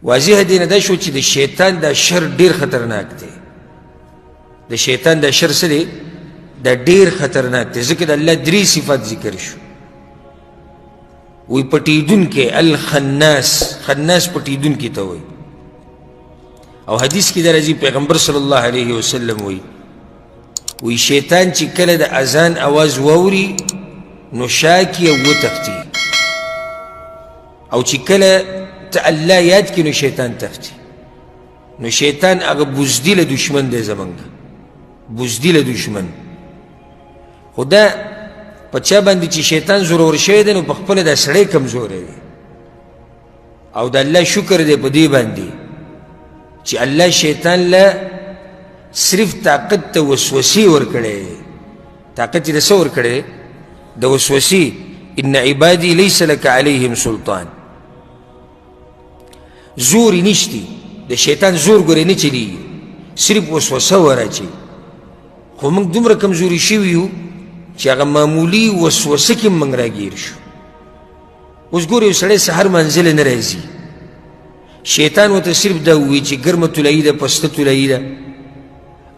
واضح دی نه دا شو چې د شیطان دا شر ډیر خطرناک دی. د شیطان دا شر څه دی؟ دا ډیر خطرناک دی، ځکه د الله درې صفات ذکر شو. وی پټېدونکی الخناس، خناس پټېدونکي ته وایي. او حدیث کې دا راځي پیغمبر صلی الله علیه وسلم وایي، وی شیطان چې کله د اذان اواز واوري نو شا کي او وتښتي، او چې کله ته الله یاد کړي نو شیطان تښتي. نو شیطان هغه بزدله دشمن دی زمونږ، بزدله دشمن. خو دا په چا باندې چې شیطان زورور شوی دی نو په خپله دا سړی کمزوری دی. او د الله شکر دی په دې باندې چې الله شیطان له صرف طاقت ته وسوسې ورکړی دی. طاقت یې د څه ورکړی؟ د وسوسې. ان عبادي لیس لک علیهم سلطان. زور یې نشتی، د شیطان زور ګورې نه چلیږي، صرف وسوسه وراچوي. خو موږ دومره کمزوري شوي یو چې هغه معمولي وسوسه کې موږ راګیر شو. اوس ګورې یو سړی سهار منزله نه راځي، شیطان ورته صرف دا ووایي چې ګرمه طلایي ده، پسته طلایي ده،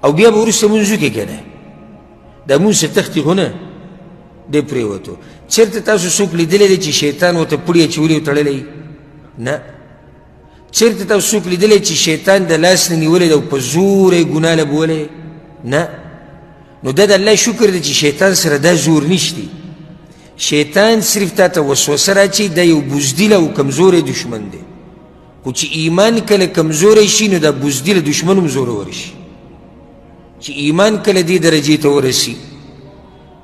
او بیا به وروسته مونځ وکړي که نه، دا مونځ څه تښتي خو نه دی پرېوتو. چېرته تاسو څوک لیدلی دی چې شیطان ورته پړی اچولی او تړلی؟ نه. چېرته تاسو څوک لیدلی چې شیطان د لاس نه نیولی دی او په زور یې ګناه له بولی؟ نه. نو دا د الله شکر دی چې شیطان سره دا زور نشتی. شیطان صرف تا ته وسوسه راچوي، دا یو بزدله او کمزوری دشمن دی. خو چې ایمان کله کمزوری شي نو دا بزدله دشمن هم زورور شي. چې ایمان کله دې درجې ته ورسي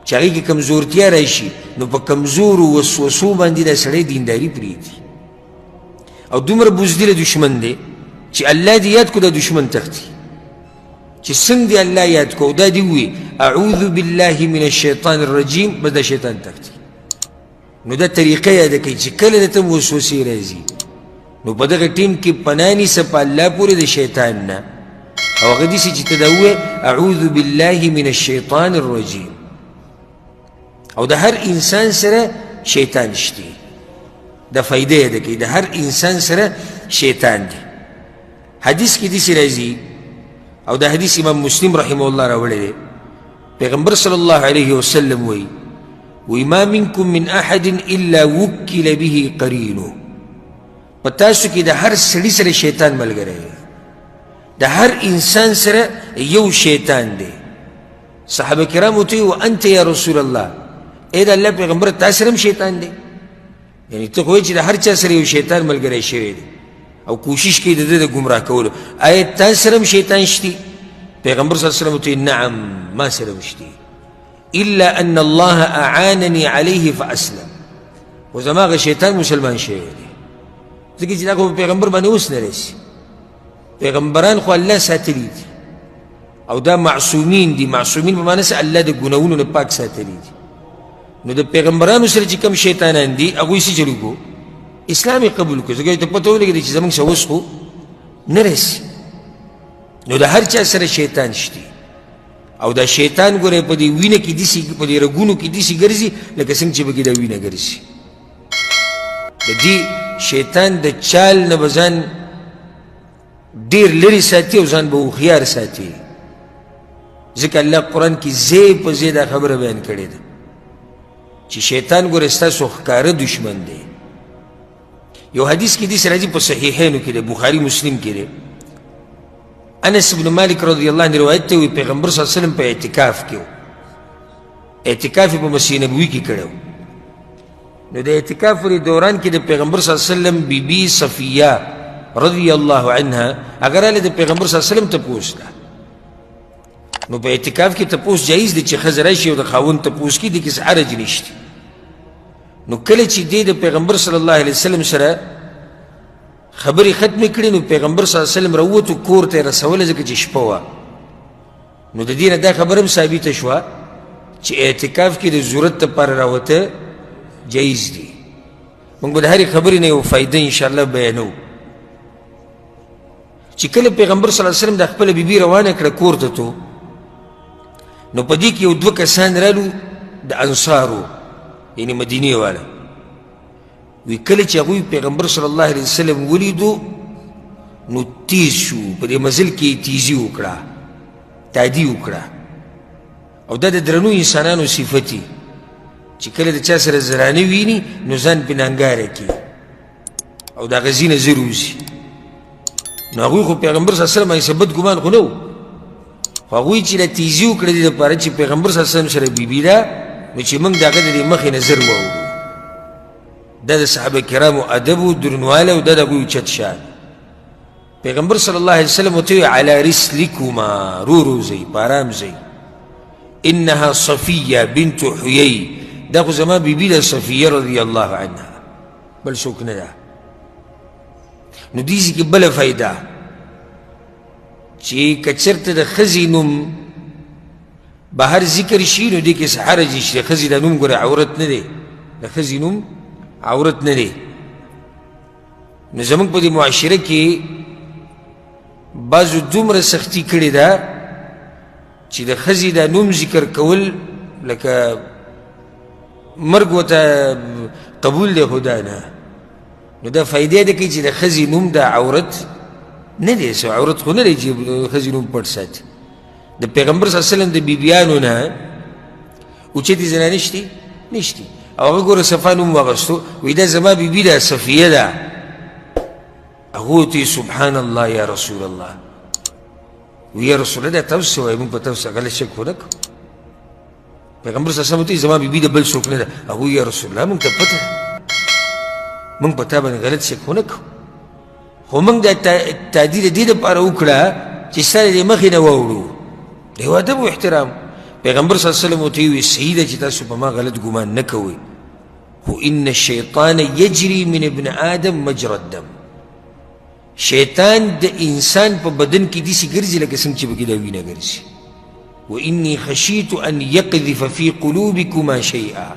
چې هغې کې کمزورتیا راشي نو په کمزورو وسوسو باندې دا سړی دینداري پرېږدي. او دومره بزدله دشمن دی چې الله دې یاد کړو دا دشمن تښتي. چې څنګه دې الله یاد کړو دا دې ووایي اعوذ بالله من الشیطان الرجیم، بس دا شیطان تښتي. نو دا طریقه یاده کوي چې کله درته وسوسې راځي نو په دغه ټیم کې پناه نیسه په الله پورې د شیطان نه، او هغه داسې چې ته دا ووایې اعوذ بالله من الشیطان الرجیم. او د هر انسان سره شیطان شته، دا فایده یاده کوي، د هر انسان سره شیطان دی. حدیث کې داسې راځي، او دا حدیث امام مسلم رحمه الله راوړی دی، پیغمبر صلی الله علیه وسلم وایي، وی ما منکم من احد الا وکل به قرینه. په تاسو کې د هر سړي سره شیطان ملګری دی، د هر انسان سره یو شیطان دی. صحابه کرامو ته ویل انت یا رسول الله، ای د الله پیغمبر تا سره هم شیطان دی؟ یعنی ته خو وایې چې د هر چا سره یو شیطان ملګری شوی دی او کوشش کوي د ده د ګمراه کولو، آیا تا سره هم شیطان شتي؟ پیغمبر صلی الله علیه وسلم ته نعم، ما سره هم شتي، الا ان الله اعانني عليه فاسلم. خو زما هغه شیطان مسلمان شوی دی، ځکه چې دا خو پیغمبر باندې اوس نه رسي. پیغمبران خو الله ساتلي دي او دا معصومین دي. معصومین په معنی څه؟ الله د ګناهونو نه پاک ساتلي دي. نو د پیغمبرانو سره چې کوم شیطانان دي هغوی څه چل وکړو؟ اسلام یې قبول کړو، ځکه ته پته ولګېده چې زموږ څه وس خو نه رسي. نو د هر چا سره شیطان شته، او دا شیطان ګوره په دې وینه کې داسې، په دې رګونو کې داسې ګرځي لکه څنګه چې پکې دا وینه ګرځي. د دې شیطان د چال نه به ځان ډېر لرې ساتي او ځان به هوښیار ساتي، ځکه الله قرآن کې ځای په ځای دا خبره بیان کړې ده چې شیطان ګوره ستاسو ښکاره دشمن دی. یو حدیث کې داسې راځي په صحیحینو کې دی، بخاري مسلم کې دی، انس بن مالک رضی الله عنه روایت ته وي پیغمبر صلی الله علیه وسلم په اعتکاف کې و، اعتکاف یې په مسجد نبوي کې کړی و. نو د اعتکاف په دوران کې د پیغمبر صلی الله علیه وسلم بیبي صفیه رضی الله عنها هغه راله د پیغمبر صلی الله علیه وسلم تپوس ده. نو په اعتکاف کې تپوس جایز دی چې ښځه راشي او د خاوند تپوس کړي، دې کې څه حرج نشته. نو کله چې دی د پیغمبر صلی الله علیه وسلم سره خبرې ختمې کړې، نو پیغمبر صلی الله علیه وسلم راووتو کور ته یې رسوله، ځکه چې شپه وه. نو د دې نه دا خبره هم ثابته شوه چې اعتکاف کې د ضرورت لپاره راوته جایز دی. موږ به د هرې خبرې نه یو فایده انشاءالله بیانوو. چې کله پیغمبر صلی الله علیه وسلم د خپله بیبي روانه کړه کور ته تو، نو په دې کې یو دوه کسان رالو د انصارو، یعنې مدینې والا. وی کله چې هغوی پیغمبر صلی الله علیه وسلم ولیدو نو تیز شو، په دې مزل کې تیزي وکړه، تادي وکړه. او دا د درنو انسانانو صفت دي چې کله د چا سره زنانه ویني نو ځان پې ننګاره کړي او د هغه ځای نه زر وځي. نو هغوی خو پیغمبر صلی الله علیه وسلم باندې څه بد ګمان خو نه و، خو هغوی چې دا تیزي وکړه دې دپاره چې پیغمبر صلی الله علیه وسلم سره بیبي ده، نو چې موږ د هغه د دې مخې نه زر واوړو. دا د صحابه کرامو ادب و درنوالی او دا د هغوی اوچت شان. پیغمبر صلی الله علیه وسلم ورته وویل علی رسلکما، رو رو ځئ، په ارام ځئ. انها صفیه بنت حیی، دا خو زما بیبي ده صفیه رضی الله عنها، بل څوک نه ده. نو دې ځای کې بله فایده چې که چېرته د ښځې نوم بهر ذکر شي نو دې کې څه حرج نشته. ښځې د نوم ګوره عورت نه دی، د ښځې نوم عورت نه دی. نو زموږ په دې معاشره کې بعضو دومره سختي کړې ده چې د ښځې د نوم ذکر کول لکه مرګ ورته قبول دی، خو دا نه. نو دا فایده ده کوي چې د ښځې نوم د عورت نه دی، څه عورت خو نه دی چې ښځې نوم پټ ساتي. د پیغمبر صلی الله علیه وسلم د بیبیانو نه اوچتې زنانې شتي نشتي، او هغه ګوره صفا نوم واغستو، وایي دا زما بیبي ده صفیه ده. هغو ته سبحان الله یا رسول الله، وایي یا رسول الله دا تاسو څه وایي، موږ په تاسو غلط شک خو نه کوو. پیغمبر صلی الله علیه وسلم ته زما بیبي ده بل څوک نه ده. هغوی یا رسول الله موږ ته پته ده، موږ په تا باندې غلط شک خو نه کوو، خو موږ دا تعدیل د دې لپاره وکړه چې ستا د مخې نه واوړو، د یو ادب و احترام. پیغمبر صلی الله علیه وسلم ورته وویل صحیح ده چې تاسو په ما غلط ګمان نه کوئ، خو ان الشیطان یجري من ابن آدم مجرى الدم، شیطان د انسان په بدن کې داسې ګرځي لکه څنګه چې پکې دا وینه ګرځي. واني خشیت ان یقذف فی قلوبکما شیئا،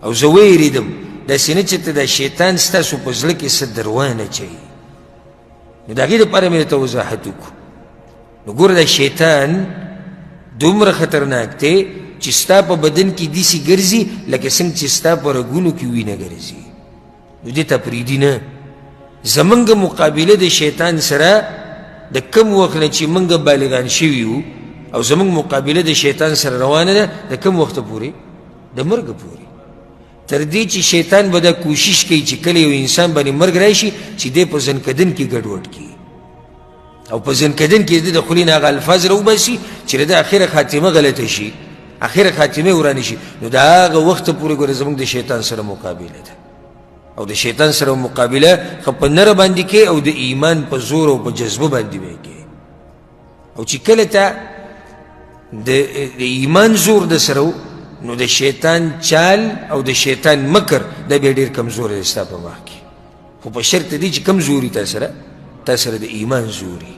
او زه ویرېدم داسې نه چې ته دا شیطان ستاسو په زړه کې څه دروانه اچوي. نو د هغې دپاره مې درته وضاحت وکړو. نو ګوره دا شیطان دومره خطرناک دی چې ستا په بدن کې داسې ګرځي لکه څنګه چې ستا په رګونو کې وینه ګرځي. نو دې ته پرېږدي نه. زمونږ مقابله د شیطان سره د کم وخت نه چې مونږ بالغان شوي یو او زمونږ مقابله د شیطان سره روانه ده د کم وخته پورې؟ د مرګ پورې. تر دې چې شیطان به دا کوشش کوي چې کله یو انسان باندې مرګ راشي چې دی په ځنکدن کې ګډوډ کړي او په ځنکدن کې د خولې نه هغه الفاظ راوباسي چې د اخره خاتمه غلطه شي، اخره خاتمه ورانه شي. نو د هغه وخته پورې ګوره زموږ د شیطان سره مقابله ده، او د شیطان سره مقابله خو په نره باندې کې او د ایمان په زور او په جذبه باندې به کې. او چې کله ته د ایمان زور د سره نو د شیطان چال او د شیطان مکر دا بیا ډېر کمزوری دی ستا په مخ کې، خو په شرط دی چې کمزوري تا سره، تا سره د ایمان زوري،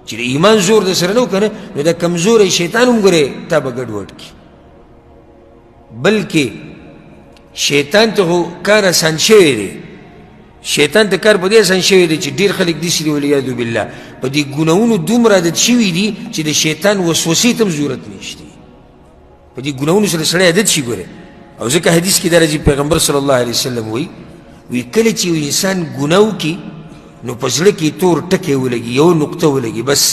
چې د ایمان زور د سره نه و که نه نو دا کمزوری شیطان هم ګورې تا به ګډوډ کړي. بلکې شیطان ته خو کار اسان شوی دی، شیطان ته کار په دې اسان شوی دی چې ډېر خلک داسې دي والعیاذ بالله په دې ګناهونو دومره عادت شوي دي چې د شیطان وسوسې ته هم ضرورت نشته. په دې ګناهونو سره سړی عادت شي ګورې. او ځکه حدیث کې دا راځي پیغمبر صلی الله علیه وسلم وایي، وایي کله چې یو انسان ګناه وکړي نو په زړه کې تور ټکی ولګي، یو نقطه ولګي، بس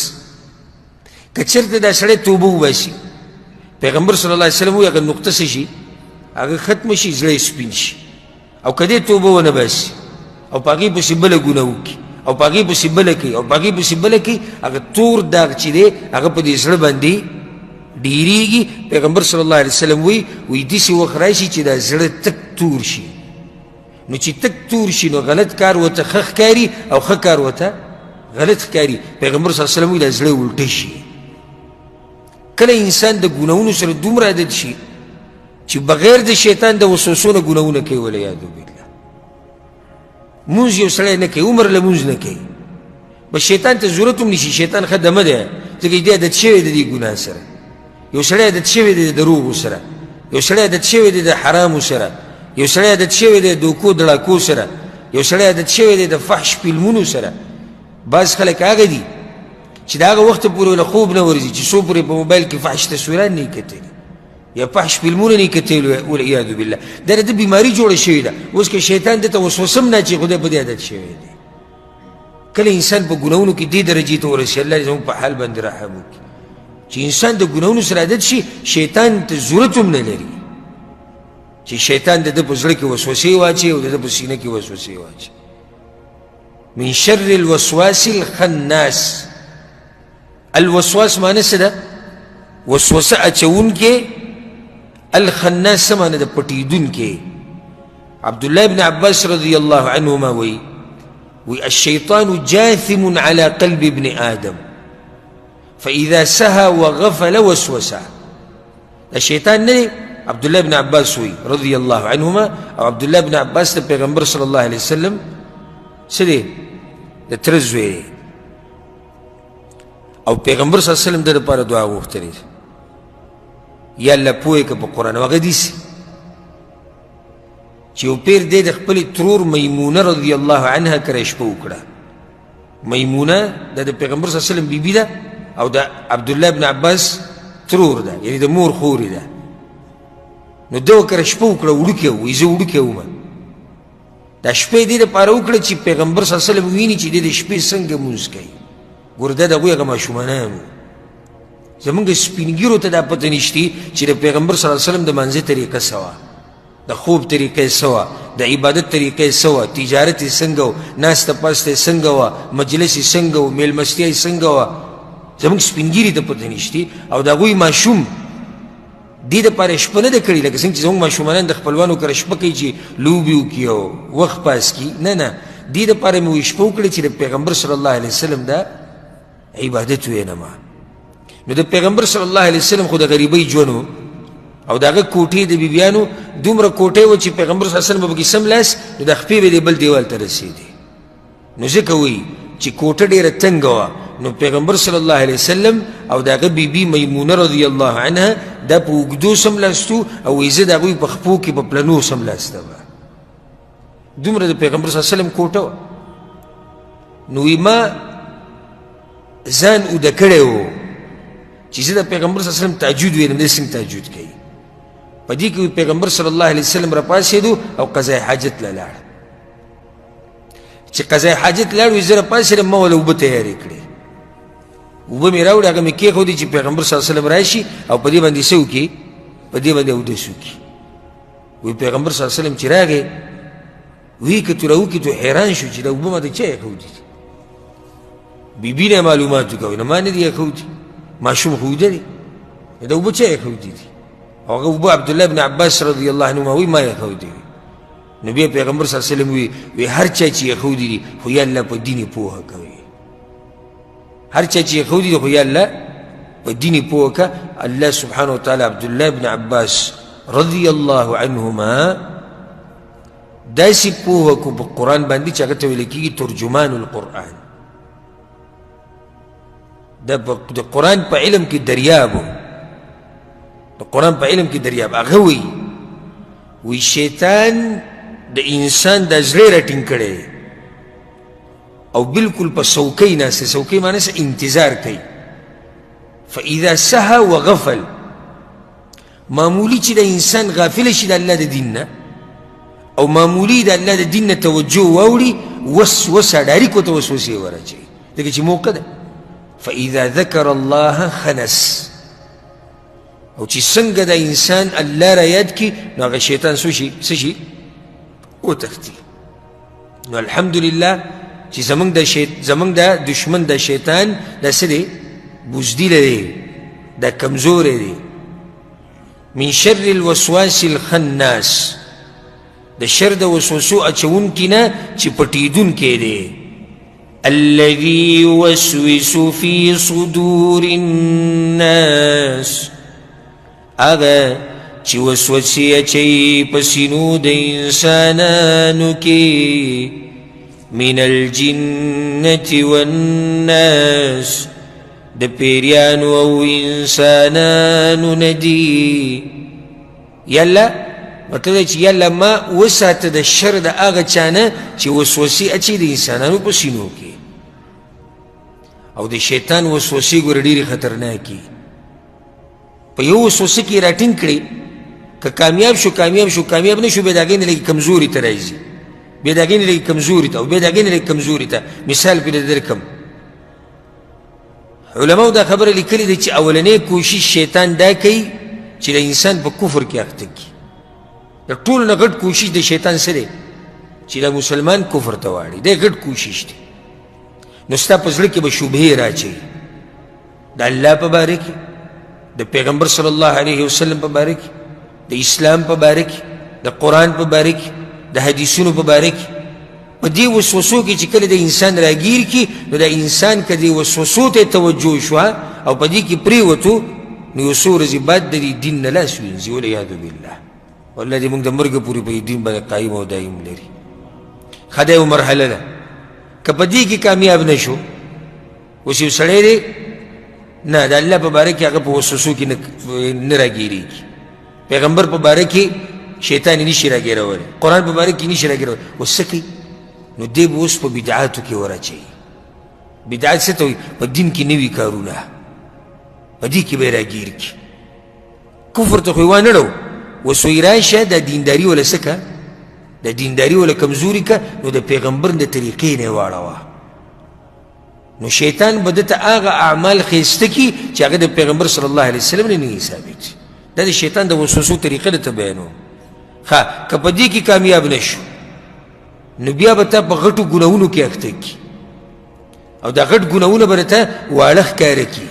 که چېرته دا سړی توبه وباسي، پیغمبر صلی الله علیه وسلم وایي هغه نقطه څه شي؟ هغه ختمه شي، زړه یې سپین شي. او که دې توبه ونه باسي او په هغې پسې بله ګناه وکړي او په هغې پسې بله کوي او په هغې پسې بله کوي، هغه تور داغ چې دی هغه په دې زړه باندې ډېرېږي. پیغمبر صلی الله علیه وسلم وایي، وایي داسې وخت راشي چې دا زړه تک تور شي. نو چې تک تور شي نو غلط کار ورته ښه ښکاري او ښه کار ورته غلط ښکاري. پیغمبر صلی الله علیه وسلم وایي دا زړه الټه شي. کله انسان د ګناهونو سره دومره عادت شي چې بغیر د شیطان د وسوسو نه ګناهونه کوي، والعیاذ بالله. مونځ یو سړی نه کوي، عمر له مونځ نه کوي، بس شیطان ته ضرورت هم نشي. شیطان ښه دمه دی، ځکه چې دی عادت شوی دی د دې ګناه سره. یو سړی عادت شوی دی د دروغو سره، یو سړی عادت شوی دی د حرامو سره، یو سړی عادت شوی دی د دوکو دړاکو سره، یو سړی عادت شوی دی د فحش فلمونو سره. بعض خلک هغه دي چې د هغه وخته پورې له خوب نه ورځي چې څو پورې په موبایل کې فحش تصویران نه کتلي یا فحش فلمونه نه کتلي، والعیاذ بالله. دا د بیماري جوړه شوې ده. اوس که شیطان ده ته وسوسه هم نه اچوي، خو دی په دې عادت شوی دی. کله انسان په ګناهونو کې دې درجې ته ورسي، الله دې زموږ په حال باندې رحم وکړي، چې انسان د ګناهونو سره عادت شي، شیطان ته ضرورت هم نه لري چې شیطان د ده په زړه کې وسوسې واچوي او د ده په سینه کې وسوسې واچوي. من شر الوسواس الخناس. الوسواس معنی څه ده؟ وسوسه اچوونکی. الخناس څه معنی ده؟ پټېدونکی. عبدالله ابن عباس رضی الله عنهما وی وی الشیطان جاثم على قلب ابن آدم فإذا سهى وغفل وسوسه. دا شیطان نه دی، عبدالله ابن عباس وی رضی الله عنهما. او عبدالله ابن عباس د پیغمبر صلی الله علیه وسلم څه دی؟ د تره زوی دی. او پیغمبر صلی الله علیه وسلم د لپاره دعا غوښتلې ده، یا الله پوه که په قرآن. هغه داسې چې یو پیر دی د خپلې ترور میمونه رضی الله عنها کره شپه وکړه. میمونه دا د پیغمبر صلی الله علیه وسلم بیبي ده او د عبدالله بن عباس ترور ده، یعنې د مور خورې ده. نو ده ورکره شپه وکړه، وړوکی و، وایي زه وړوکی وم. دا شپه یې دې دپاره وکړه چې پیغمبر صلی الله علیه وسلم ویني چې دی د شپې څنګه لمونځ کوي. ګوره دا د هغوی هغه ماشومانان وو. زمونږ سپینګیرو ته دا پته نشتي چې د پیغمبر صلی الله علیه وسلم د مانځه طریقه څه وه، د خوب طریقه یې څه وه، د عبادت طریقه یې څه وه، تجارت یې څنګه و، ناسته پاسته یې څنګه وه، مجلس یې څنګه و، میلمستیا یې څنګه وه. زمونږ سپینګیري ته پته نشتي. او د هغوی ماشوم دې دپاره شپه نه ده کړې، لکه څنګه چې زموږ ماشومانان د خپلوانو کره شپه کوي چې لوبې وکړي او وخت پاس کړي. نه نه، دې دپاره مې وایي شپه وکړه چې د پیغمبر صلی الله علیه وسلم دا عبادت وینم. نو د پیغمبر صلی الله علیه وسلم خو د غریبۍ ژوند و، او د هغه کوټې د بیبیانو دومره کوټې وه چې پیغمبر صلی الله علیه وسلم به پکې سملاست، نو د خپې به د بل دیوال ته رسېدې. نو ځکه وایي چې کوټه ډېره تنګه وه، نو پیغمبر صلی الله علیه وسلم او د هغه بیبي میمونه رضی الله عنها دا په اوږدو سملاستو، او وایي زه د هغوی په خپو کې په پلنو سملاستم. دومره د پیغمبر صلی الله علیه وسلم کوټه وه. نو وایي ما ځان اوده کړی و چې زه د پیغمبر صلی الله علیه وسلم تهجد ویلم، دی څنګه تهجد کوي. په دې کې پیغمبر صلی الله علیه وسلم راپاڅېدو او قضای حاجت له لاړ. چې قضای حاجت لاړ، وایي زه راپاڅېدم، ما وله اوبه تیارې کړې، اوبه مې راوړې، هغه مې کېښودې چې پیغمبر صلی الله علیه وسلم راشي او په دې باندې څه وکړي، په دې باندې اودس وکړي. وایي پیغمبر صلی الله علیه وسلم چې راغی، ویې کتو راوکتو، حیران شو چې دا اوبه ما ته چا ایښودي دي. بیبي نه معلومات وکړه، نه ما نه دي ایښودي، ماشوم خو ویده دی، دا اوبه چا ایښودي دي؟ او هغه اوبه عبدالله بن عباس رضی الله عنهما وایي ما ایښودي دي. نو بیا پیغمبر صلی الله علیه وسلم وی وی هر چا چې ایښودي دي خو یا الله په دین یې پوهه کوي، هر چا چې ایښودي دي خو یا الله په دین یې پوهه که. الله سبحانه وتعالی عبدالله بن عباس رضی الله عنهما داسې پوهه کو په قرآن باندې چې هغه ته ویل کېږي ترجمان القرآن. د قرآن په علم کې دریاب و، د قرآن په علم کې دریاب. هغه وایي وی شیطان د انسان د زړه راټینګ کړی او بالکل په څوکۍ ناست دی. څوکۍ معنی څه؟ انتظار کوي. فاذا سهى وغفل، معمولی چې د انسان غافل شي د الله د دین نه، او معمولی د الله د دین نه توجه واوړي، وسوسه ډایرک ورته وسوسې وراچوي، ځکه چې موقع ده. فاذا ذکر الله خنس، او چې څنګه د انسان الله را یاد کړي نو هغه شیطان څه شي، څه شي وتښتي. نو الحمدلله چې زمونږ د زمونږ د دشمن د شیطان دا څه دی؟ بزدله دی، دا کمزوری دی. من شر الوسواس الخناس، د شر د وسوسو اچوونکي نه چې پټېدونکی دی. الذي يوسوس في صدور الناس، هغه چې وسوسې اچوي په سینو د انسانانو کې، من الجنة والناس، د پیریانو او انسانانو نه دي. یلا مطلب دا چې یلا ما وساته د شر د هغه چا نه چې وسوسې اچوي د انسانانو په سینو کې. او د شیطان وسوسې ګوره ډېرې خطرناکې، په یو وسوسه کې راټینګ کړي، که کامیاب شو کامیاب شو، کامیاب نه شو بیا د هغې نه لږې کمزوري ته راځي. بیا د هغې نه لږ کمزوري ته، او بیا د هغې نه لږ کمزوري ته. مثال پرې درکړم، علماو دا خبره لیکلې ده چې اولنی کوشش شیطان دا کوي چې د انسان په کفر کې اخته کړي. د ټولو نه غټ کوشش د شیطان څه دی؟ چې د مسلمان کفر ته واړي، دی غټ کوشش دی. نو ستا په زړه کې به شبهې راچوي د الله په باره کې، د پیغمبر صلی الله علیه وسلم په باره کې، د اسلام په باره کې، د قرآن په باره کې، د حدیثونو په باره کې. په دې وسوسو کې چې کله د انسان راګیر کړي، نو د انسان که دې وسوسو ته توجه شوه او په دې کې پرېوتو، نو یو څو ورځې بعد د دې دین نه لاس وینځي، والعیاذ بالله. والله دې موږ د مرګ پورې په دې دین باندې قایم او دایم لري. ښه، دا یوه مرحله ده. که په دې کې کامیاب نه شو، اوس یو سړی دی نه د الله په باره کې هغه په وسوسو کې نه راګیرېږي، پیغمبر په باره کې شیطان یې نشي راګیرولی، قرآن په باره کې نشي راګیرولی، اوس څه کوي؟ نو دی به اوس په بدعاتو کې وراچوي. بدعات څه ته وایي؟ په دین کې نوي کارونه، په دې کې به یې راګیر کړي. کفر ته خو یې وانه ړو، اوس وایي راشه دا دینداري وله څه که، د دینداري وله کمزوري که، نو د پیغمبر د طریقې نه یې واړوه. نو شیطان به ده ته هغه اعمال ښایسته کړي چې هغه د پیغمبر صلی الله علیه وسلم نه نه ثابت. دا د شیطان د وسوسو طریقه درته بیانوم. ښه، که په دې کې کامیاب نه شو، نو بیا به تا په غټو ګناهونو کې اخته کړي، او دا غټ ګناهونه به درته واړه ښکاره کړي.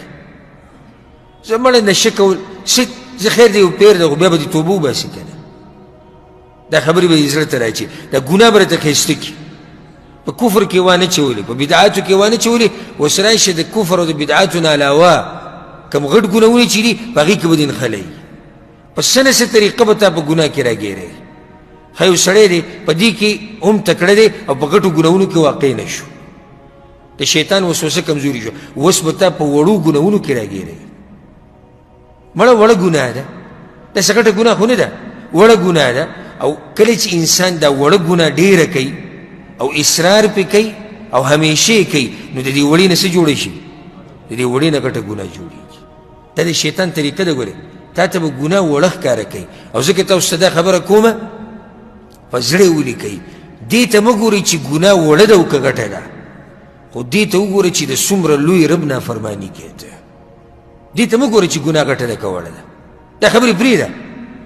زه مړه نشه کول څه، زه خیر دی یو پیر دی، خو بیا به دې توبه وباسي که نه، دا خبرې به یې زړه ته راچي، دا ګناه به راته ښایسته کړي. په کفر کې وانه چولې، په بدعاتو کې وانه چولې، اوس راشه د کفر او د بدعاتو نه علاوه کوم غټ ګناهونه چې دي په هغې کې به دې نښلوي، په څه نه څه طریقه به تا په ګناه کې راګیروي. ښه، یو سړی دی په دې کې هم تکړه دی او په غټو ګناهونو کې واقع نه شو، د شیطان وسوسه کمزوري شو، اوس به تا په وړو ګناهونو کې راګیروي. مړه وړه ګناه ده، داسې غټه ګناه خو نه ده، وړه ګناه ده. او کله چې انسان دا وړه ګناه ډېره کوي او اصرار پې کوي او همیشه یې کوي، نو د دې وړې نه څه جوړی شي؟ د دې وړې نه غټه ګناه جوړېږي. دا د شیطان طریقه ده. ګورې، تا ته به ګناه وړه ښکاره کوي. او ځکه تاسو ته دا خبره کومه، په زړه یې ولیکئ، دې ته مه ګورئ چې ګناه وړه ده او که غټه ده، خو دې ته وګورئ چې د څومره لوی رب نافرماني کوي. ته دې ته مه ګوره چې ګناه غټه ده که وړه ده، دا خبرې پرېږده،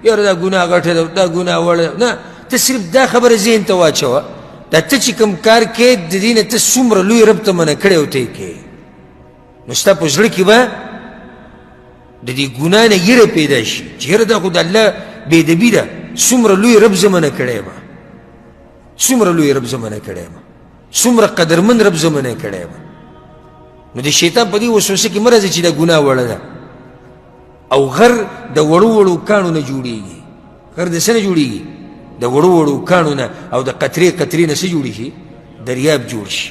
یاره دا ګناه غټه ده دا ګناه وړه ده، نه، ته صرف دا خبره ذهن ته واچوه، دا ته چې کوم کار کوې د دې نه ته څومره لوی رب ته منع کړی او ته یې کوې، نو ستا په زړه کې به د دې ګناه نه یره پیدا شي چې یاره دا خو د الله بېادبي ده، څومره لوی رب زه منع کړی یم، څومره لوی رب زه منع کړی یم، څومره قدرمن رب زه منع کړی یم. نو د شیطان په دې وسوسه کې مه راځه چې دا ګناه وړه ده. او غر د وړو وړو کاڼو نه جوړېږي، غر د څه نه جوړېږي؟ د وړو وړو کاڼو نه، او د قطرې قطرې نه څه جوړ شي؟ دریاب جوړ شي.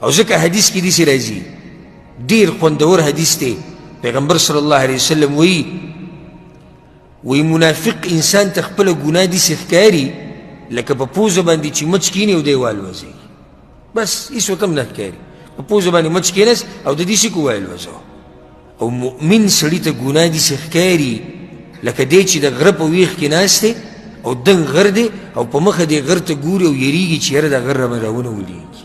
او ځکه حدیث کې داسې راځي، ډېر خوندور حدیث دی، پیغمبر صلی الله علیه وسلم وایي، وایي منافق انسان ته خپله ګناه داسې ښکاري لکه په پوزه باندې چې مچ کښېني او دی والوځوي، بس هېڅ ورته هم نه ښکاري، په پوزه باندې مچ کښېناست او د دې څه کو والوځوه. او مؤمن سړي ته ګناه داسې ښکاري لکه دی چې د غره په ویښ کې ناست دی او دنګ غر دی او په مخه دې غر ته ګوري او یریږي چې یاره دا غر راباندې راونه ولېږي،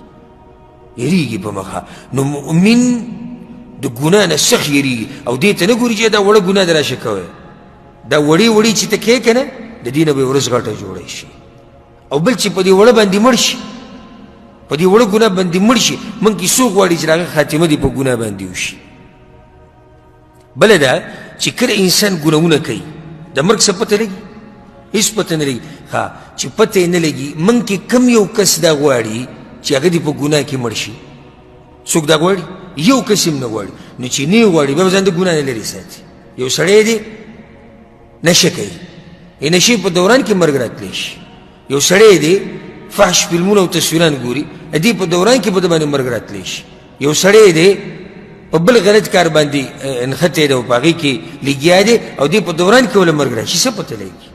یریږي په مخه. نو مؤمن د ګناه نه سخت یریږي او دې ته نه ګوري چې دا وړه ګناه د راشه کوی، دا وړې وړې چې ته کوې که نه د دې نه به یې ورځ غټه جوړه شي. او بل چې په دې وړه باندې مړ شي، په دې وړه ګناه باندې مړ شي، موږ کې څوک غواړي چې د هغه خاتمه دې په ګناه باندې وشي. بله دا چې کله انسان ګناهونه کوي د مرګ څه پته لګي؟ هېڅ پته نه لګي. ښه، چې پته یې نه لګي، موږ کې کم یو کس دا غواړي چې هغه دې په ګناه کې مړ شي؟ څوک دا غواړي؟ یو کس هم نه غواړي. نو چې نه غواړي بیا به ځان د ګناه نه لرې ساتي. یو سړی دی نشه کوي، د نشې په دوران کې مرګ راتلی شي. یو سړی دی فحش فلمونه او تصویران ګوري، د دې په دوران کې په ده باندې مرګ راتلی شي. یو سړی دی په بل غلط کار باندې نښتی دی او په هغې کې لګیا دی او دې په دوران کې وله مرګ راشي، څه پته لګي؟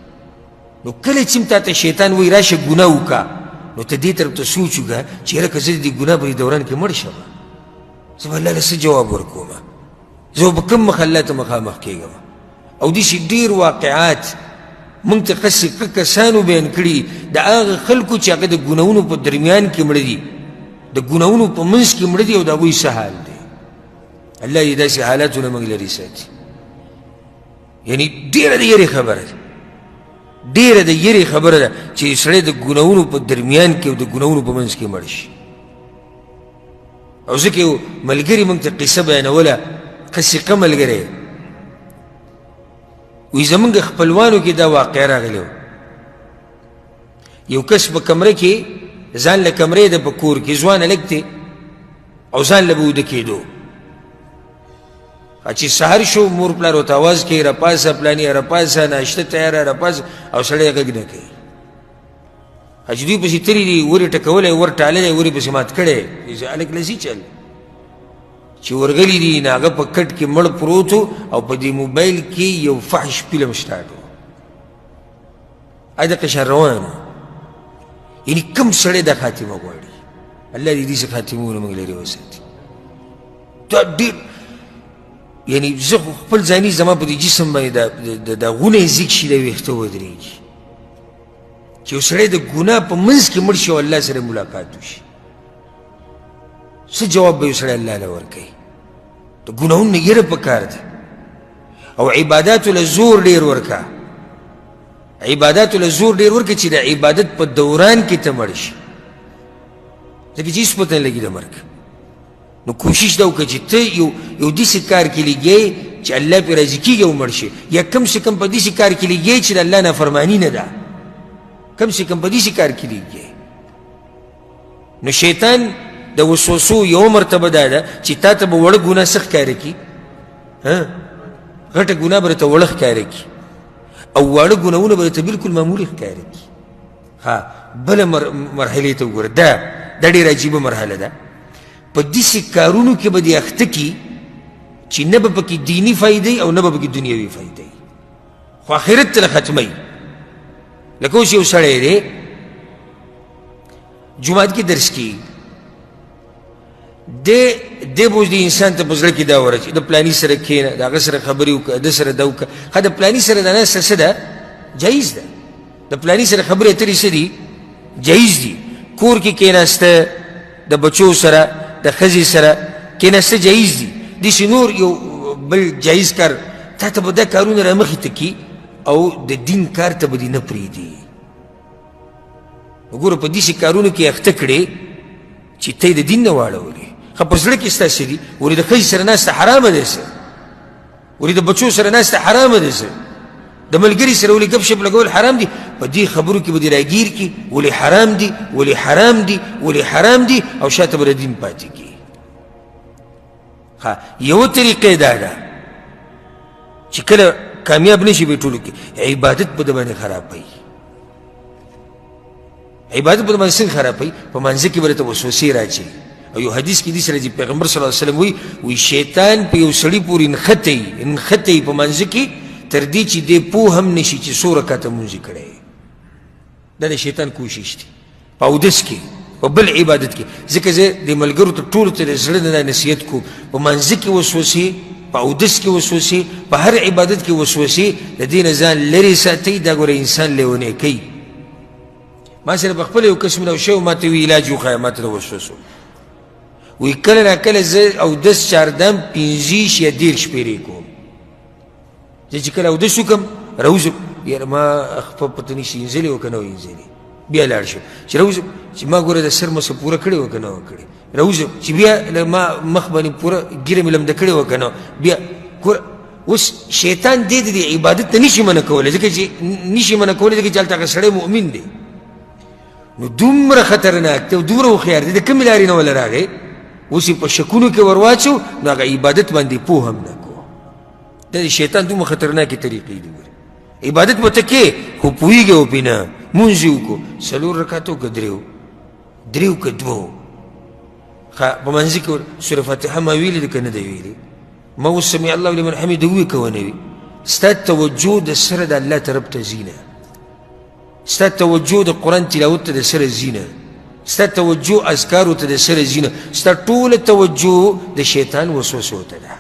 نو کله چې هم تا ته شیطان وایي راشه ګناه وکړه، نو ته دې طرف ته سوچ وکړه چې یاره که زه د دې ګناه په دې دوران کې مړ شم، زه به الله له څه جواب ورکوم، زه به کوم مخ الله ته مخامخ کېږم. او داسې ډېر واقعات موږ ته قصې کسانو بیان کړي د هغه خلکو چې هغه د ګناهونو په درمیان کې مړه دي، د ګناهونو په منځ کې مړه دي، او د هغوی څه حال دی. الله دې داسې حالاتونه موږ لرې ساتي. یعنی ډېره د یرې خبره ده، ډېره د یرې خبره ده چې سړی د ګناهونو په درمیان کې او د ګناهونو په منځ کې مړ شي. او ځکه یو ملګري موږ ته قصه بیانوله، قصیقه ملګری وایي زموږ خپلوانو کې دا واقعه راغلی وه. یو کس په کمره کې ځان له کمرې ده په کور کې، ځوان هلک دی او ځان له به ویده کېدو. چې سهار شو مور پلار ورته اواز کوي، راپاڅه پلانیه، راپاڅه، ناشته تیاره، راپاڅه، او سړی غږ نه کوي. چې دوی پسې تللي دي، ور یې ټکولی، ور ټاللی، ور یې پسې مات کړی، هلک له ځي چل. چې ورغلي دي نو هغه په کټ کې مړ پروت او په دې موبایل کې یو فحش فلم سټارټ و، دقه شان روان و. یعنی کم سړی دا خاتمه غواړي؟ الله دې داسې خاتمونه موږ لرې وساتي. دا ډېر یعنی زه خو خپل ځاني زما په دې جسم باندې دا غونی زیږ شي، دا ویښته ودرېږي چې یو سړی د ګناه په منځ کې مړ شي او الله سره ملاقات وشي، څه جواب به یو سړی الله له ورکوي؟ د ګناهونو نه یره پکار ده، او عباداتو له زور ډېر ورکه، عباداتو له زور ډېر ورکه چې د عبادت په دوران کې ته مړ شي، ځکه چې هېڅ پته نه لګي د مرګ. نو کوشش دا وکړه چې ته یو داسې کار کې لګې چې الله پرې راضي کېږي او مړ شي، یا کم سه کم په داسې کار کې لګې چې د الله نافرماني نه ده، کم سه کم په داسې کار کې لګې. نو شیطان د وسوسو یو مرتبه دا ده چې تا ته به وړه ګناه څه ښکاره کړي، غټه ګناه به درته وړه ښکاره کړي، او واړه ګناهونه به درته بالکل معمولي ښکاره کړي. ها بله مرحلې ته وګوره، دا ډېره عجیبه مرحله ده. په داسې کارونو کې به دې اخته کړي چې نه به پکې دیني فایدې او نه به پکې دنیوي فایدې، خو آخرت ته ختموي. لکه اوس یو سړی دی جومات کې درس کوي، دی به اوس د انسان ته په زړه کې دا ورچي د پلاني سره کښېنه، د هغه سره خبرې وکړه، ده سره دا وکړه. ښه د پلاني سره د ناسته څه ده؟ جایز ده. د پلاني سره خبرې اترې څه دي؟ جایز دي. کور کې کښېناسته د بچو سره د ښځې سره کښېناسته جایز دي. داسې نور یو بل جایز کار تا ته به دا کارونه رامخې ته کړي او د دین کار ته به دې نه پرېږدي. وګوره په داسې کارونو کې اخته کړې چې ته یې د دین نه واړولې. ښه په زړه کې ستا څه دي؟ ولې د ښځې سره ناسته حرامه دی څه؟ ولې د بچو سره ناسته حرامه دی څه؟ د ملګري سره ولې ګپ شپ لګول حرام دي؟ په دې خبرو کې به دې راګیر کړي، ولې حرام دي، ولې حرام دي، ولې حرام دي، او شاته به د دین پاتې کړي. ښه یوه طریقه دا ده چې کله کامیاب نه شي په ټولو کې، عبادت په ده باندې خرابوي. عبادت په باندې څنګه خرابوي؟ په منځ کې به درته وسوسې راچي. او یو حدیث کې داسې راځي، پیغمبر صلی الله علیه وسلم وایي، وایي شیطان په یو سړي پورې نښتی په منځ کې تر دې چې دی پوه هم نه شي چې څو رکعته لمونځ یې کړی. دا د شیطان کوشش دی په اودس کې، په بل عبادت کې. ځکه زه د ملګرو ته ټولو ته د زړه نه دا نصیحت کوم، په منځ کې وسوسې، په اودس کې وسوسې، په هر عبادت کې وسوسې، د دې نه ځان لرې ساتئ. دا ګوره انسان لیونی کوي. ما سره په خپله یو کس ملاو شوی، ما ته وایي علاج وښیه، ما ته د وسوسو. وایي کله ناکله زه اودس چاردام 25 یا 30 پیرې کوم. زه چې کله اودس وکړم راوځم، یاره ما خپه پته نشي اینځلې وه که نه وه اینځلې، بیا لاړ شم چې راوځم چې ما ګوره د سر مسه پوره کړې وه که نه وه کړې، راوځم چې بیا له ما مخ باندې پوره ږیره مې لمده کړې وه که نه، بیا ګوره اوس شیطان دې د دې عبادت ته نشي منع کولی، ځکه چې نشي منع کولی، ځکه چې هلته هغه سړی مؤمن دی. نو دومره خطرناک دی او دومره هوښیار دی، د کومې لارې نه وله راغی، اوس یې په شکونو کې ورواچو، نو هغه عبادت باندې پوه هم نه کو. دا د شیطان دومره خطرناکې طریقې دي. ګورې عبادت به ته کې خو پوهېږې او پرې نه، لمونځ یې وکړو 4 رکعتو که دریو که دوو، ښه په منځ کې سوره فاتحه ما ویلې ده که نه ده ویلې، ما اوس سمع الله لمن حمده ووي که ونه وي، ستا توجه د سره د الله طرف ته ځي نه، ستا توجه د قرآن تلاوت ته د سره ځي نه، ستا توجه اذکارو ته د سره ځي نه، ستا ټوله توجه د شیطان وسوسو ته ده.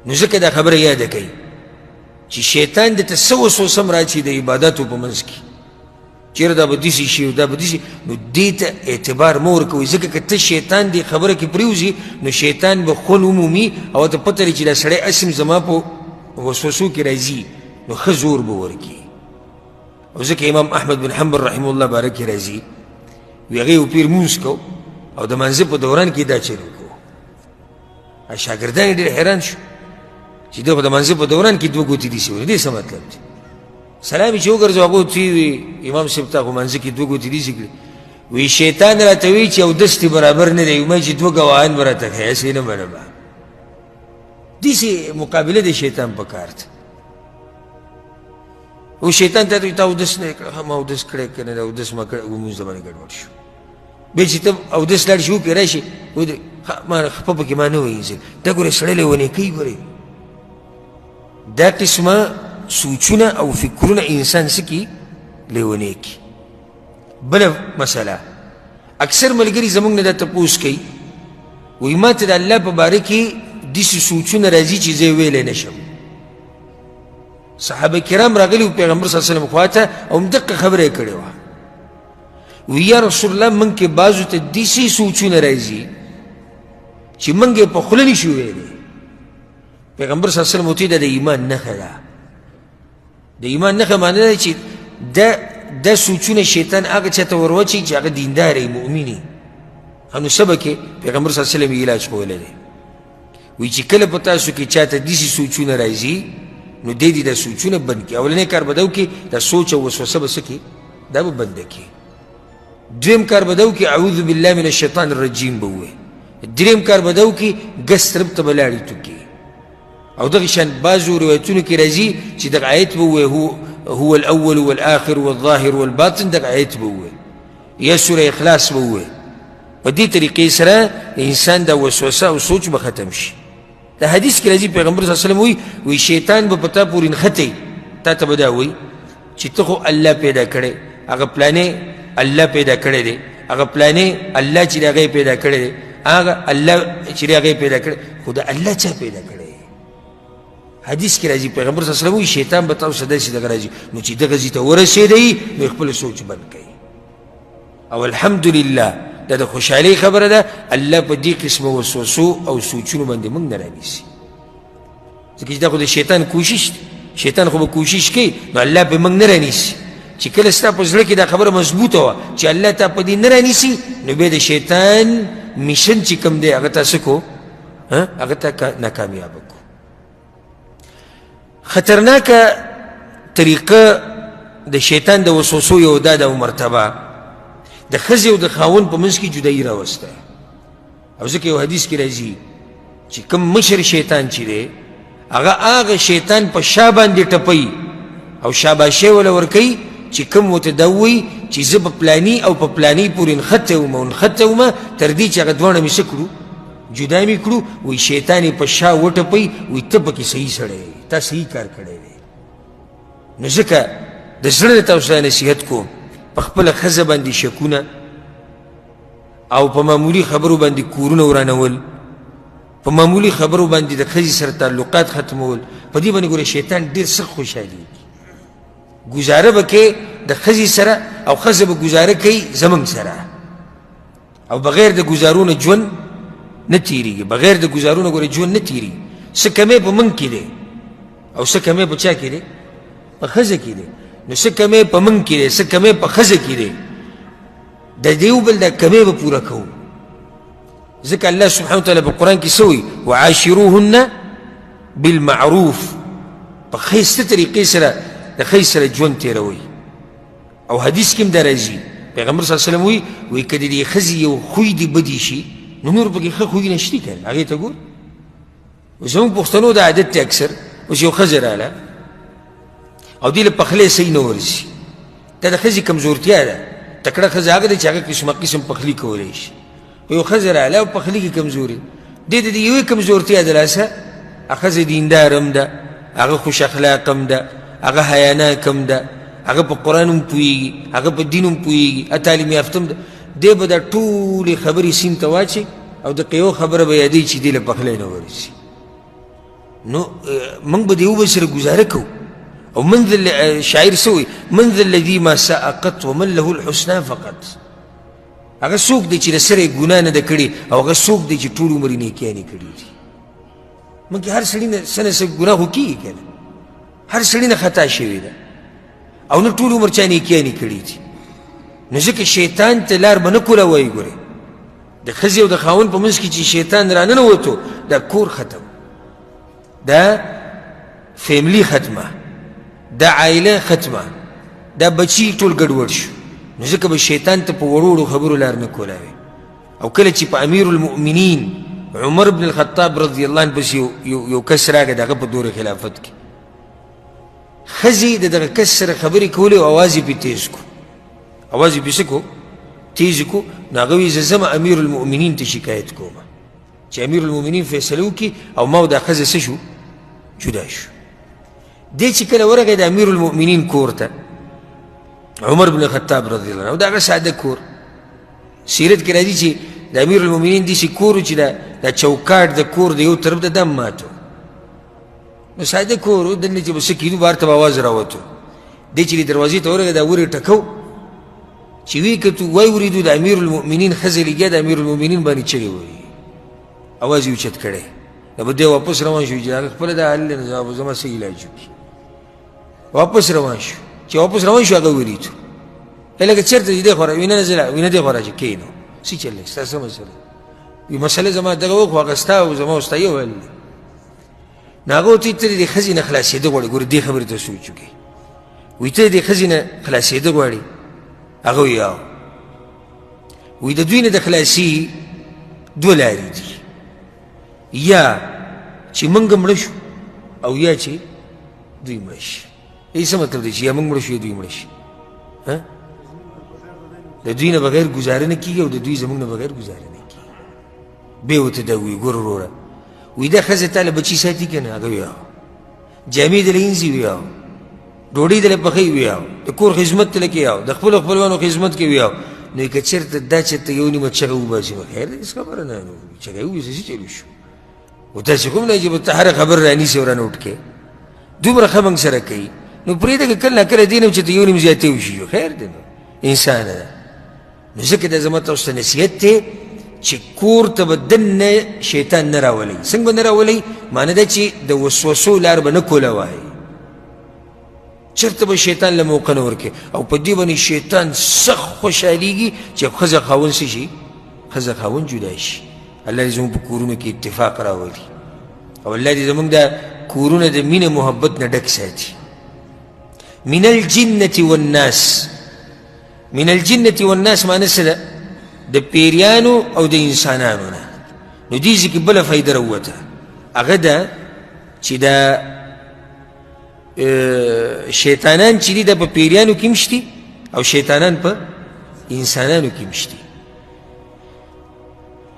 نو ځکه دا خبره یاده کوي چې شیطان د ته څه وسوسه هم راچي د عبادتو په منځ کې، چېرې دا به داسې شي او دا به داسې، نو دې ته اعتبار مه ورکوئ، ځکه که ته شیطان دې خبره کې پرېوځي نو شیطان به خوند ومومي او ته پته لري چې دا سړی هسې هم زما په وسوسو کې راځي، نو ښه زور به ورکړي. او ځکه امام احمد بن حنبل رحمه الله باره کې راځي، وي هغې یو پیر مونځ کو او د مانځه په دوران کې دا چل وکړو. شاګردان یې ډېر حیران شو چې ده خو د مانځه په دوران کې دوه ګوتې داسې ونیولې، دې څه مطلب دی؟ سلام یې چې وګرځو هغو ته وي امام صاحب تا خو مانځه کې دوه ګوتې داسې کړې. وی شیطان راته وی چې اودس دې برابر نه دی، ما چې دوه ګواهان به راته ښیي، هسې نه منم. داسې مقابله د شیطان په کار ده. او شیطان ته تا اودس نه کړ، ما اودس کړی که نه، اودس ما کړی، لمونځ د باندې ګډوډ شو. بیا چې ته اودس لاړ شي وکړې راشي ما خپه پکې ما نه وینځل، دا ګورې سړی لېونی کوي. ګورې دا قسمه سوچونه او فکرونه انسان څه کي لېونی کړي. بله مسله، اکثر ملګري زموږ نه دا تپوس کوي، وایي ما ته د الله په باره کې داسې سوچونه راځي چې زه یې ویلی نه شم. صحابه کرام راغلي وو پیغمبر صلی الله علیه وسلم خواته او همدقه خبره یې کړې وه، وی یا رسول الله موږ کې بعضو ته داسې سوچونه راځي چې موږ یې په خوله نه شو ویلی. پیغمبر صلی الله علیه وسلم ورته دا د ایمان نښه ده. د ایمان نښه معنی ده چې دا سوچونه شیطان هغه چا ته ورواچوي چې هغه دیندار وي، مؤمن وي. نو څه به کوې؟ پیغمبر صلی الله علیه وسلم یې علاج ښوولی دی، وایي چې کله په تاسو کې چا ته داسې سوچونه راځي نو دی دې دا سوچونه بند کړي. اولنی کار به دا وکړي، دا سوچ او وسوسه به څه کړي؟ دا به بنده کړي. دویم کار به دا وکړي، اعوذ بالله من الشیطان الرجیم به ووایي. دریم کار به دا وکړي، ګس طرف ته به لاړې ټوکي. او دغه شان بعضو روایتونو کې راځي چې دغه آیت به ووایي، هو الاول والآخر والظاهر والباطن، دغه آیت به ووایي، یا سوره اخلاص به ووایي. په دې طریقې سره انسان دا وسوسه او سوچ به ختم شي. د حدیث کې راځي پیغمبر صلی الله علیه وسلم وایي، وایي شیطان به په تا پورې نښتی، تا ته به دا وایي چې ته خو الله پیدا کړی، هغه پلانې الله پیدا کړی دی، هغه پلانې الله چې د هغې پیدا کړی دی، هغه الله چې د هغې پیدا کړی، خو د الله چا پیدا کړی؟ حدیث کې راځي پیغمبر صلی الله علیه وسلم وایي شیطان به تاسو داسې دغه راځي، نو چې دغه ځای ته ورسېدی نو خپل سوچ بند کړئ. او الحمدلله دا د خوشحالۍ خبره ده، الله په دې قسمه وسوسو او سوچونو باندې موږ نه رانیسي، ځکه چې دا خو د شیطان کوشش دی، شیطان خو به کوشش کوي، نو الله په موږ نه رانیسي. چې کله ستا په زړه کې دا خبره مضبوطه وه چې الله تا په دې نه رانیسي، نو بیا د شیطان میشن چې کوم دی هغه تا څه کو، هغه تا ناکامیابه کو. خطرناکه طریقه د شیطان د وسوسو یو دا ده مرتبه د ښځې او د خاوند په منځ کې جدایي راوسته. او ځکه یو حدیث کې راځي چې کوم مشر شیطان چې دی هغه هغه شیطان په شا باندې ټپوي او شاباشی وله ورکوي چې کوم ورته دا ووایي چې زه په پلاني او په پلاني پورې نښتی وم او نښتی وم تر دې چې هغه دواړه مې څه کړو، جدا مې کړو. وایي شیطان یې په شا وټپوي، وایي ته پکې صحیح سړی یې، تا صحیح کار کړی دی. نو ځکه د زړه نه تاسو ته نصیحت کوم، په خپله ښځه باندې شکونه او په معمولي خبرو باندې کورونه ورانول، په معمولي خبرو باندې د ښځې سره تعلقات ختمول، په دې باندې ګوره شیطان ډېر سخت خوشحالېږي. ګزاره به کوي د ښځې سره او ښځه به ګزاره کوي زموږ سره، او بغیر د ګزارو نه ژوند نه تېرېږي، بغیر د ګزارو نه ګوره ژوند نه تېرېږي. څه کمی په موږ کې دی او څه کمی په چا کې دی؟ په ښځه کې دی. نو څه کمی په موږ کې دی، څه کمی په ښځه کې دی، د دې یو بل دا کمی به پوره کوو. ځکه الله سبحانه وتعالی په قرآن کې څه وایي؟ وعاشروهن بالمعروف، په ښایسته طریقې سره د ښځې سره ژوند تېروئ. او حدیث کې هم دا راځي پیغمبر صلی الله علیه وسلم وایي، وایي که د دې ښځې یو خوی دې بدې شي نو نور پکې ښه خویونه شته که نه، هغې ته ګور. زموږ پښتنو دا عادت دی اکثر، اوس یو ښځه راله او دې له پخلی صحیح نه ورځي، دا د ښځې کمزورتیا ده. تکړه ښځه هغه ده چې هغه قسمه قسم پخلی کولی شي، خو یو ښځه راله او پخلی کې کمزوري، دې د یوې کمزورتیا د لاسه ښځه دیندار هم ده، هغه خوش اخلاق هم ده، هغه حیاناک هم ده، هغه په قرآن هم پوهېږي، هغه په دین هم پوهېږي، تعلیم یافته هم ده، دی به دا ټولې خبرې سیند ته واچوي او د یوه خبره به یادوي چې دې له پخلی نه ورځي. نو موږ به د یو بل سره ګزاره کوو. او من ذا شاعر سوی من ذا الذي ما ساء قط ومن له الحسنى فقط. هغه څوک دی چې د سره یې ګناه نه ده کړې او هغه څوک دی چې ټول عمر یې نیکیانې کړې دي. موږ هر سړي نه څه نه څه ګناه خو کېږي که نه، هر سړي نه خطا شوې ده او نه ټول عمر چا نیکیانې کړې دي. نو ځکه شیطان ته لار به نه کوله وایي. ګورې د ښځې او د خاوند په منځ کې چې شیطان راننوتو دا کور ختم، دا فیملی ختمه، دا عائله ختمه، دا بچي ټول ګډوډ شو. نو ځکه به شیطان ته په وړو وړو خبرو لار نه کولاوي. او کله چې په امیر المؤمنین عمر بن الخطاب رضی الله عنه پسې یو کس راغی د هغه په دور خلافت کې، ښځې د دغه کس سره خبرې کولې او اواز یې پرې تیز کړو، اواز یې پرې څه کړو؟ تیز کړو. نو هغه وایي زه ځم امیر المؤمنین ته شکایت کوم چې امیر المؤمنین فیصله وکړي او ما او دا ښځه څه شو؟ جدا شو. دی چې کله ورغی د امیر المؤمنین کور ته، عمر بن الخطاب رضی الله عنه، د هغه ساده کور، سیرت کې راځي چې د امیر المؤمنین داسې کور و چې دا چوکاټ د کور د یو طرف د دم ماتو. نو ساده کور و، دننه چې به څه کېدو بهر ته به اواز راوتو. دی چې د دروازې ته ورغی دا ور یې ټکو، چې ویې کتو وایې ورېدو د امیر المؤمنین ښځه لګیا د امیر المؤمنین باندې چغې وهي، اواز یې اوچت کړی. نو به دی واپس روان شو چې هغه خپله دا حل دی، نو زما څه علاج وکړي. واپس روان شو، چې واپس روان شو هغه ولیدو، لکه چېرته چې دی خو وینه نه ځله وینه دی خو راځي کښېنو، څه چل دی ستا څه مسله؟ وي مسله زما دغه وه خو هغه ستا او زما او ستا یو حل دی. نو هغه ورته وایي ته د دې ښځې نه خلاصېده غواړې؟ ګوره دې خبرې ته سوچ وکړي. وایي ته د دې ښځې نه خلاصېده غواړې؟ هغه وایي او. وایي د دوی نه د خلاصي دوه لارې دي، یا چې موږ مړه شو او یا چې دوی مړه شي. یې څه مطلب دی چې یا موږ مړه شو یا دوی مړه شي؟ د دوی نه بغیر ګزاره نه کېږي او د دوی زموږ نه بغیر ګزاره نه کېږي. بیا ورته دا وایي ګوره وروره، وایي دا ښځه تا له بچي ساتي که نه؟ هغه وایي او. جامې دې له اینځي؟ وایي او. ډوډۍ دې له پخوي؟ وایي او. د کور خدمت دې له کوي؟ او. د خپلو خپلوانو خدمت کوي؟ او. نو که چېرته دا چېرته یو نیمه چغه وباسي نو خیر دی، هېڅ خبره نه، نو چغه یې وباسي څه چلو شو. خو داسې خو هم نه چې ته هره خبره رانیسې او رانه وټکې، دومره ښه موږ سره کوي نو پرېږده که کله ناکله دې نه چې ته یو نیم زیاتی وشي، خیر دی نو انسان ده. نو ځکه دا زما تاسو ته نصیحت دی چې کور ته به دننه شیطان نه راولئ. څنګه به نه راولئ؟ معنی دا چې د وسوسو لار به نه کوله وایي، چېرته به شیطان له موقع نه ورکوي. او په دې باندې شیطان سخت خوشحالېږي چې ښځه خاوند څه شي؟ ښځه خاوند جدا شي. الله دې زموږ په کورونو کې اتفاق راولي او الله دې زموږ د کورونه د مینې محبت نه ډک ساتي. من الجنة والناس، من الجنة والناس معنی څه ده؟ د پیریانو او د انسانانو نه. نو دې ځای کې بله فایده راووته، هغه ده چې دا شیطانان چې دي دا په پیریانو کې هم شتي او شیطانان په انسانانو کې هم شتي.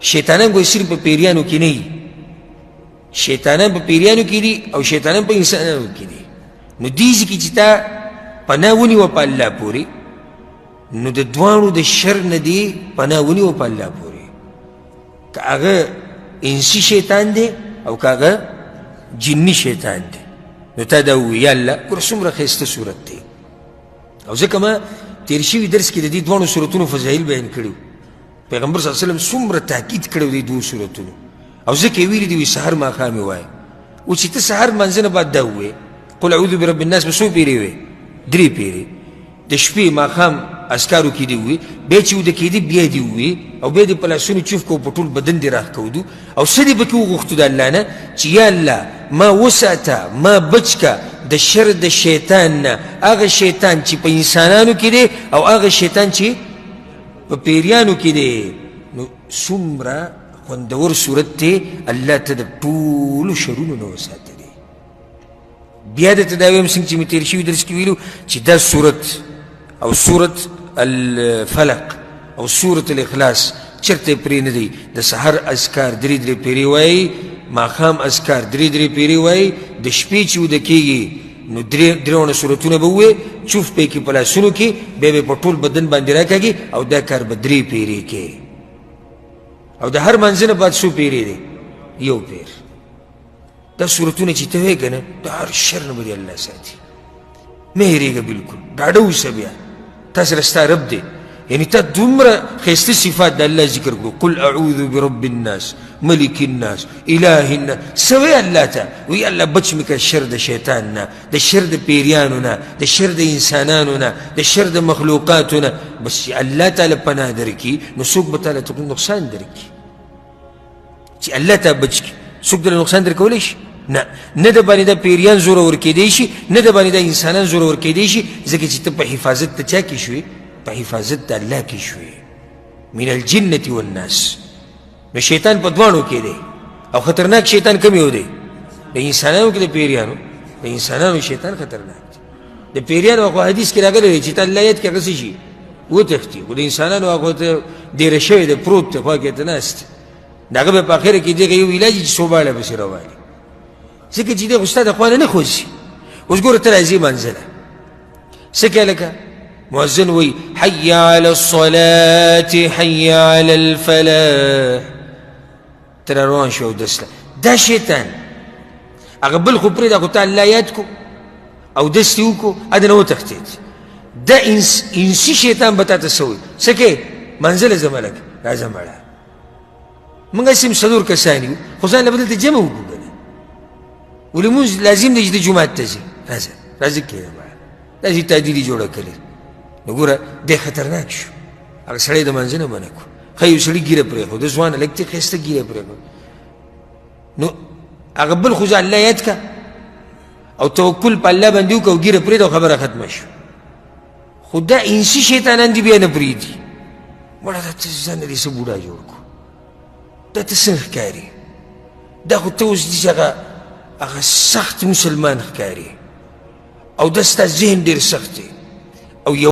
شیطانان ګویا صرف په پیریانو کې نه دي، شیطانان په پیریانو کې دي او شیطانان په انسانانو کې دي. نو دې ځای کې چې تا پناه ونیوه په الله پورې، نو د دواړو د شر نه دې پناه ونیوه په الله پورې، که هغه انسي شیطان دی او که هغه جني شیطان دی. نو تا دا ووایي یا الله ګوره څومره ښایسته صورت دی. او ځکه ما تېر شوي درس کې د دې دواړو صورتونو فضایل بیان کړي وو. پیغمبر صلی الله علیه وسلم څومره تاکید کړی دی دوو صورتونو، او ځکه یې ویلي دي وایي سهار ماښام یې وایه. او چې ته سهار لمانځه نه بعد دا ووایې قل اعوذ برب الناس به څو پیرې وې؟ درې پیرې. د شپې ماښام اذکارو کې دې ووایي، بیا چې ویده کېدې بیا دې ووایي، او بیا دې په لاسونو چوف کړو، په ټول بدن دې راښکودو، او څه دې پکې وغوښتو د الله نه چې یا الله ما وساته، ما بچ که د شر د شیطان نه، هغه شیطان چې په انسانانو کې دی او هغه شیطان چې په پیریانو کې دی. نو څومره خوندور صورت دی، الله ته د ټولو شرونو نه وساتلی. بیا درته دا وایم څنګه چې مې تېر شوي درس کې ویلو چې دا صورت او صورت الفلق او صورت الاخلاص چېرته یې پرې نه دی. د سحر اذکار درې درې پیرې وایي، ماښام اذکار درې درې پیرې وایي، د شپې چې ویده کېږي نو درې درې صورتونه به ووایي، چوف به یې کړي په لاسونو کې، بیا به یې په ټول بدن باندې راکاږي، او دا کار به درې پیرې کوي. او د هر منځ نه بعد څو پیرې دی؟ یو پیر. دا صورتونه چې ته وایې که نه، د هر شر نه به دې الله ساتي. مه هېرېږه بلکل، ډاډه اوسه. بیا تا سره ستا رب دی، یعنی تا دومره ښایسته صفات د الله ذکر کړو، قل اعوذ برب الناس ملک الناس اله الناس. څه وایې الله ته؟ وایي الله بچ مې کړه شر د شیطان نه، د شر د پیریانو نه، د شر د انسانانو نه، د شر د مخلوقاتو نه. بس چې الله تعالی پناه درکړي نو څوک به تاله نقصان درکړي؟ چې الله ته بچ کړي څوک درله نقصان درکولی شي؟ نه، نه د باندې د پیریان زورور کېدی شي، نه د باندې د انسانان زورور کېدی شي، ځکه چې ته په حفاظت ته چا کې شوې؟ په حفاظت د الله کې شوې. من الجنة والناس. نو شیطان په دواړو کې دی، او خطرناک شیطان کوم یو دی؟ د انسانانو کې د پیریانو؟ د انسانانو شیطان خطرناک دی. د پیریانو خو حدیث کې راغلی دی چې ته الله یاد کې هغه څه شي وتښتي، خو د انسانانو هغه ته دېره شوی دی، پروت دی، خوا کې ته ناست دی. د هغه به په اخره کې دغه یو علاج چې څو باړه پسې روالي، ځکه چې دی خو ستا د خوا نه نه خوځي. اوس ګوره ته راځې منزله، څه کوې؟ لکه مؤذن وایي حي علی الصلاة حي علی الفلاح، ته را روان شو اودس له. دا شیطان هغه بل خو پرېږده، خو ته الله یاد کو اودس دې وکړو، ادنه وتښتېد. دا انسي شیطان به تا ته څه وایي؟ څه کوې؟ منزله ځه ملک، راځه مړه، موږ هسې هم څلور کسان یو، خو ځان له به دلته جمع وکړو که نه، ولې مونځ لازم دی چې د جومات ته ځې، راځه راځه کښېنه مړه، داسې تعدیل یې جوړه کړې. نو ګوره دی خطرناک شو، هغه سړی د مانځه نه منع کړو. ښه یو سړي ږیره پرېښوده، ځوان هلک دی، ښایسته ږیره پرېښوده. نو هغه بل خو ځه الله یاد کړه او توکل په الله باندې وکړه او ږیره پرېږده او خبره ختمه شوه. خو دا انسي شیطانان دي بیا نه پرېږدي. مړه دا ته ځان دې څه بوډا جوړ کړو، دا ته څنګه ښکاري؟ دا خو ته اوس داسې هغه سخت مسلمان ښکاري، او دا ستا ذهن ډېر سخت دی او یو